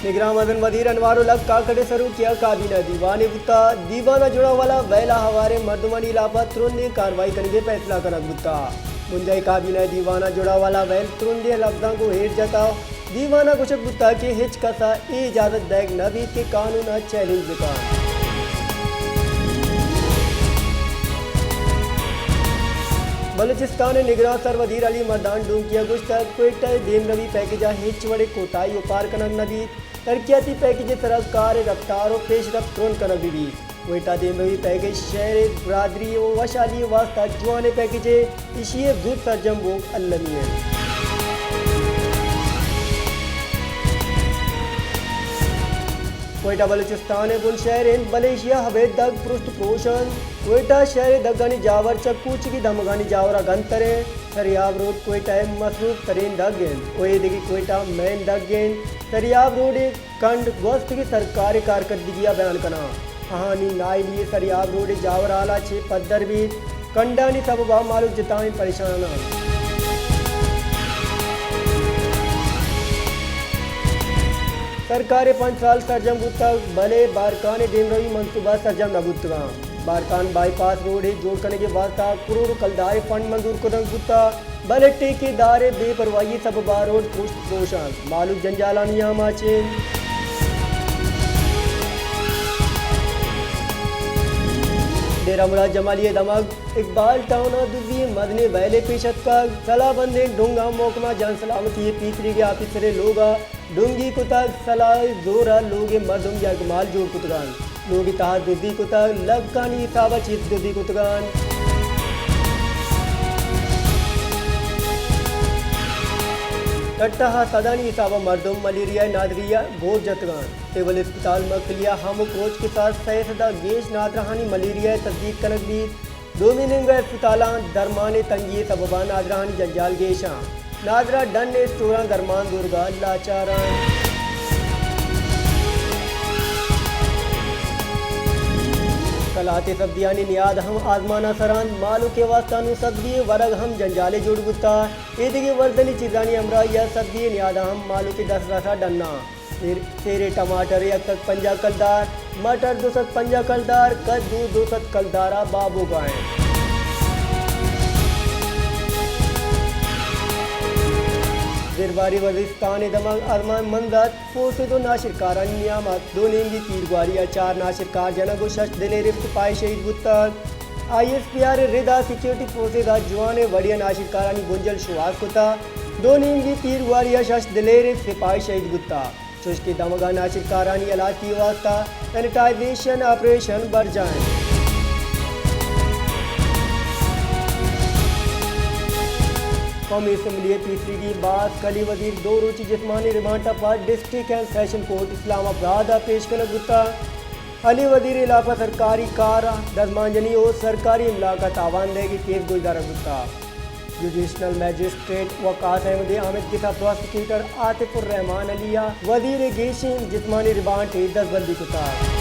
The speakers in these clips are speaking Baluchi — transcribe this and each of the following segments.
نگراں مزن وزیر انوار الحق کاکڑ ءِ سروکی ءَ کابینہ ءِ دیوانے بوتگ۔ دیوان ءَ جڑا والا ویل ءَ ہواریں مردمانی ہلاپ ءَ ترندیں کاروائی کنگ ءِ پیسلہ کنگ بوتگ۔ بنجاہی کابینہ ءِ دیوان ءَ جڑا والا ویل ترندیں لبزاں گوں ایر جتگ۔ دیوان ءَ گوشگ بوتگ کہ ہچ کس ءَ اے اجازت دئیگ نہ بیت کہ قانون ءَ چیلنج بہ کنت۔ بلوچستان ءِ نگراں سروزیر علی مردان ڈونکی ءَ گوشتگ، کوئٹہ ءِ دیمروی پیکج ءَ ہچ وڑیں کوتاہی اوپار کنگ نہ بیت، ترقیاتی پیکج ءِ سرا کار ءِ رفتار ءُ پیشرفت ترند کنگ بہ بیت۔ کوئٹہ دیمروی پیکج شہر ءِ برادری ءُ وشحالی ءِ واستہ جوانیں پیکجے، ایشی ءِ زوت سرجم بوگ المی انت۔ کوئٹہ بلوچستان ءِ بن شہر انت، بلے ایشی ءَ ابید دگ پرشت پروش انت۔ کوئٹہ شہر ءِ دگانی جاور چہ کوچگی دمگانی جاور ءَ گنتر انت۔ سریاب روڈ کوئٹہ ءِ مصروف ترین دگ انت ءُ اے دگہ کوئٹہ مین دگ انت۔ سریاب روڈ ءِ کنڈ گوستگیں سرکار ءِ کارکردگی ءَ بیان کناں۔ آہانی نااہلی ءَ سریاب روڈ ءِ جاور ہال ءَ چہ پدر بیت۔ کنڈانی سبب ءَ مالوک جتائیں پریشان انت۔ سرکار ءِ پنچ سال سرجم بوتگ، بلے بارکھان ءِ دیمروی منصوبہ سرجم نہ بوتگاں۔ بارکھان بائی پاس روڈ ءِ جوڑ کنگ ءِ واستہ کروڑ کلدار ءِ فنڈ منظور کنگ بوتگ، بلے ٹھیکیدار ءِ بے پرواہی ءِ سبب ءَ روڈ پرشت پروش انت، مالوک جنجالانی ہام ءَ چہ انت۔ ڈیرہ مراد جمالی ءِ دمگ اقبال ٹاؤن ءَ دزی ءِ مزنیں ویلے پیش اتکگ، سلاہ بندیں ڈونگ ءَ محکمہ جان سلامتی ءِ پیسریگیں آفیسرے لوگ ءَ ڈونگی کتگ، سلاہ ءِ زور ءَ لوگ ءِ مردم یرگمال جوڑ کتگ انت۔ لوگ ءِ تہا دزی کتگ، لکھانی حساب ءَ چیز دزی کتگ انت۔ ٹٹہ ءَ سدانی حساب ءَ مردم ملیریا ءِ نادراہی ءَ گور جتگ انت۔ سول اسپتال مکلی ءَ ہمک روچ کساس سئے سد ءَ گیش نادراہانی ملیریا ءِ تصدیق کنگ بیت۔ دومی نیمگ ءَ اسپتالاں درمان ءِ تنگی ءِ سبب ءَ نادراہانی جنجال گیش انت۔ نادراہ ڈن ءِ اسٹوراں درمان زورگ ءَ لاچار انت۔ کلات ءِ سبزیانی نیاد ہم آزمان ءَ سر انت۔ مالوک ءِ واستہ نوں سبزی ءِ ورگ ہم جنجالے جوڑ بوتگ۔ اے دگہ ورزنی چیزانی ہمراہی ءَ سبزی ءِ نیاد ہم مالوک ءِ دسترس ءَ ڈن انت۔ سیر، سیر ءُ ٹماٹر یک سد پنجاہ کلدار، مٹر دو سد پنجاہ کلدار، کدو دو سد کلدار ءَ بابوگ ءَ انت۔ زرباری وزیرستان ءِ دمگ ارمان مند ات، فوسز ءُ ناشرکارانی نیام ات۔ دو نیمگی تیرگواری ءَ چار ناشرکار جنگ ءُ شش دلیر سپاہی شہید بوتگ۔ آئی ایس پی آر ءِ رد ءَ سیکورٹی فورسز ءَ جوانیں وڑے ءَ ناشرکارانی بنجل شوہاز کتگ۔ دو نیمگی تیرگواری ءَ شش دلیر سپاہی شہید بوتگ۔ چوشکہ دمگ ءَ ناشرکارانی ہلاسی ءِ واستہ سینیٹائزیشن آپریشن برجاہ انت۔ قومی اسمبلی ءِ پیسریگیں باسک علی وزیر دو روچی جسمانی ریمانڈ ءَ پد ڈسٹرکٹ اینڈ سیشن کورٹ اسلام آباد ءَ پیش کنگ بوتگ۔ علی وزیر ءِ ہلاپ ءَ سرکاری کار ءَ دزمانجنی ءُ سرکاری املاک ءَ تاوان دئیگ ءِ کیس گوشدارگ بوتگ۔ جوڈیشنل مجسٹریٹ وقاص احمد ءِ آمدگس ءَ پراسیکیوٹر عاطف الرحمان علی ءَ وزیر ءِ گیشیں جسمانی ریمانڈ ءِ دزبندی کتگ۔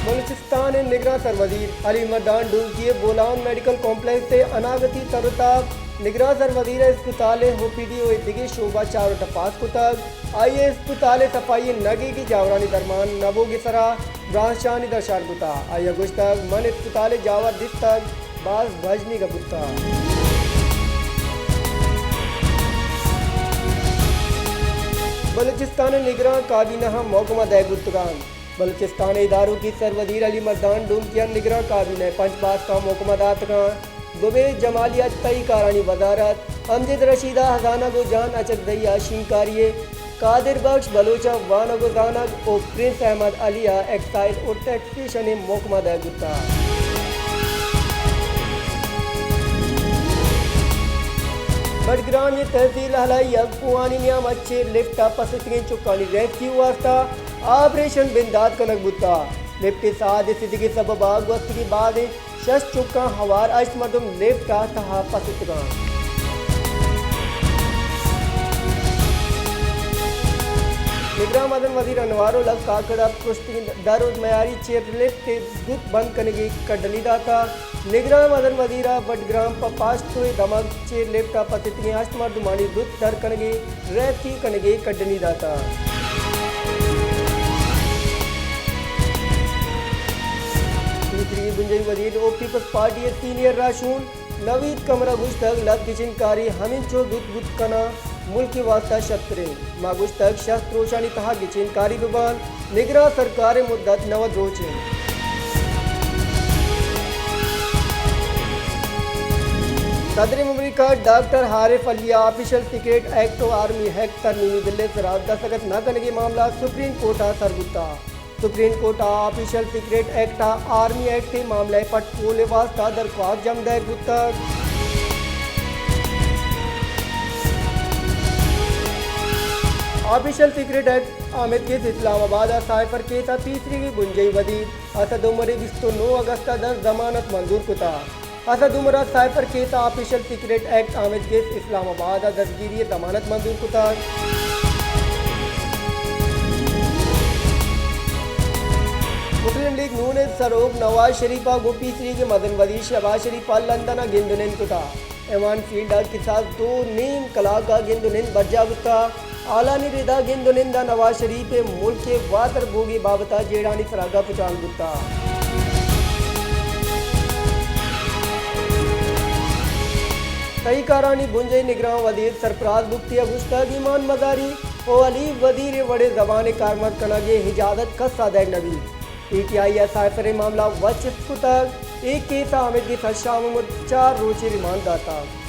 بلوچستان ءِ نگراں سروزیر علی مردان ڈونکی ءَ بولان میڈیکل کمپلیکس ءِ اناگتی تر ءُ تاب، نگراں سروزیر ءَ اسپتال ءِ او پی ڈی ءُ دگہ شعبہ چار ءُ ٹپاس کتگ۔ آئی ءَ اسپتال ءِ صفائی ءِ نگیگی جاورانی درمان نہ بوگ ءِ سرا برانزشانی درشان کتگ۔ آئی ءَ گوشتگ، من اسپتال ءِ جاور دیستگ، باز بژنیگ بوتگ۔ بلوچستان ءِ نگراں کابینہ ءَ محکمہ دئیگ بوتگ انت۔ بلوچستان ءِ ادارکی سروزیر علی مردان ڈومکی ءَ نگراں کابینہ ءِ پنچ باسکاں محکمہ داتگ انت۔ زبیر جمالی ءَ تہی کارانی وزارت، امجد رشید ءَ ہزانگ ءُ جان اچکزئی ءَ شنگکاری، قادر بخش بلوچ ءَ وانگ ءُ زانگ ءُ پرنس احمد علی ءَ ایکسائز ءُ ٹیکسیشن ءِ محکمہ دئیگ بوتگ۔ بڈگرام ءِ تحصیل ہلائی ءَ کوہانی نیام ءَ چہ لفٹ ءَ پسیتگیں چکانی ریسکیو ءِ واستہ آپریشن بندات کنگ بوتگ۔ لفٹ ءِ ساہ دیستگی ءِ سبب ءَ گوستگیں بازیں شش چکاں ہوار ہشت مردم لفٹ ءِ تہا پسیتگ انت۔ نگراں مزن وزیر انوار الحق کاکڑ ء پرشتگیں در ء میاری چیئر لفٹ ء دوت بند کنگ ء کڈنی داتگ۔ نگراں مزن وزیر ء بڈگرام پہ پاشتو ء دمگ چیئر لفٹ ء پتتگیں ہشت مردمانی دوت در کنگ ء ریسکیو کنگ ء کڈنی داتگ۔ پیسریگیں بنجاہی وزیر و پیپلز پارٹی ء سینئر راہشون نوید قمر ء گوشتگ، لد گچین کاری ہمینچو زوت بوت کناں ملک ء واستہ شرتریں۔ ما گوشتگ، شست روچانی تہا گچین کاری بہ بنت، نگراں سرکار ء مدت نود روچ انت۔ صدر مملکت ڈاکٹر عارف علوی ء آفیشل سیکرٹ ایکٹ و آرمی ایکٹ ترمیمی بل ء سرا دستخط نہ کنگ ء معاملہ سپریم کورٹ ء سر بوتگ۔ سپریم کورٹ ء آفیشل سیکرٹ ایکٹ ء آرمی ایکٹ ء معاملہ ء پٹ پول ء واستہ درخواست جم دئیگ بوتگ۔ آفیشل سیکرٹ ایکٹ آمید گس اسلام آباد ء سائفر کیس ء پیسریگیں بنجاہی وزیر اسد عمر ء بیست ء نو اگست ء داں ضمانت منظور کتگ۔ اسد عمر ء سائفر کیس ء آفیشل سیکرٹ ایکٹ آمید گس اسلام آباد ء دزگیری ء ضمانت منظور کتگ۔ مسلم لیگ نون ء سروک نواز شریف ء گوں پیسریگیں مزن وزیر شہباز شریف ء لندن ء گند ء نند کتگ۔ ایوان فیلڈ ء کساس دو نیم کلاک ء گند ء نند برجاہ بوتگ۔ ہالانی ردا گند ء نند ء نواز شریف ء ملک ء واتر بوگ ء بابت ء جیڑھانی سرا گپ ء تران بوتگ۔ تہی کارانی بنجاہی نگراں وزیر سرفراز بگٹی ء گوشتگ، ایمان مزاری و علی وزیر ء وڑیں زبان ء کارمرز کنگ ء اجازت کس ء دئیگ نہ بیت۔ پی ٹی آئی ء سائفر ء معاملہ وت چست کتگ، اے کیس ء آمید گس ء شاہ محمد چار روچی ریمانڈ داتگ۔